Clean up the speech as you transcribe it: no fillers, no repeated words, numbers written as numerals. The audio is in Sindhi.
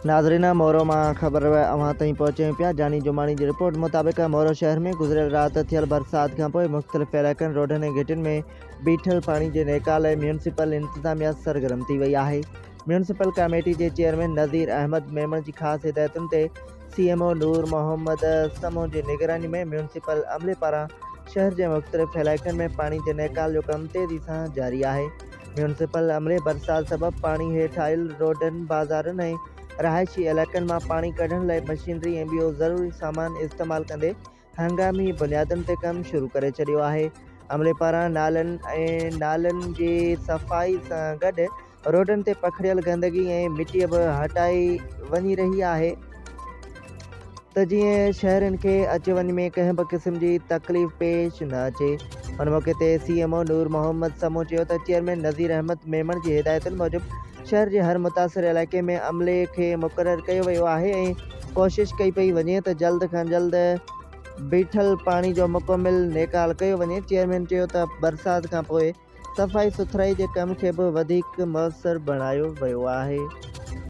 ناظرين مورو مان خبر اوهان تائين پهچايون پيا جاني جماڻي جي رپورٽ مطابق مورو شهر ۾ گذريل رات ٿيل برسات کانپوء مختلف علائقن روڊن ۽ گهٽين ۾ بيٺل پاڻي جي نيڪال لاء ميونسپل انتظاميا سرگرم ٿي وئي آهي ميونسپل ڪاميٽي جي چيئرمين نذير احمد ميمڻ جي خاص هدايتن تي C M O Noor Muhammad Samoon جي نگراني ۾ ميونسپل عملي پاران شهر جي مختلف علائقن ۾ پاڻي جي نيڪال جو ڪم تيزي سان جاري آهي. ميونسپل عملي برسات سبب پاڻي هيٺ آيل روڊن، بازارن ۽ رهائشي علائقن مان پاڻي ڪڍڻ لاء مشينري ۽ ٻيو ضروري سامان استعمال ڪندي هنگامي بنيادن تي ڪم شروع ڪري ڇڏيو آهي. عملي پاران نالن ۽ نالن جي صفائي سان گڏ روڊن تي پکڙيل گندگي ۽ مٽي به هٽائي وڃي رهي آهي ته جيئن شهرين کي اچ وڃ ۾ ڪنهن به قسم جي تڪليف پيش نه اچي. ان موقعي تي C M O Noor Muhammad Samoon چيو ته چيئرمين نذير احمد ميمڻ جي هدايتن موجب شهر جي هر متاثر علائقي ۾ عملي کي مقرر ڪيو ويو آهي ۽ ڪوشش ڪئي پئي وڃي ته جلد کان جلد بيٺل پاڻي جو مڪمل نيڪال ڪيو وڃي. چيئرمين چيو ته برسات کانپوء صفائي سٿرائي جي ڪم کي به وڌيڪ موثر بڻايو ويو آهي.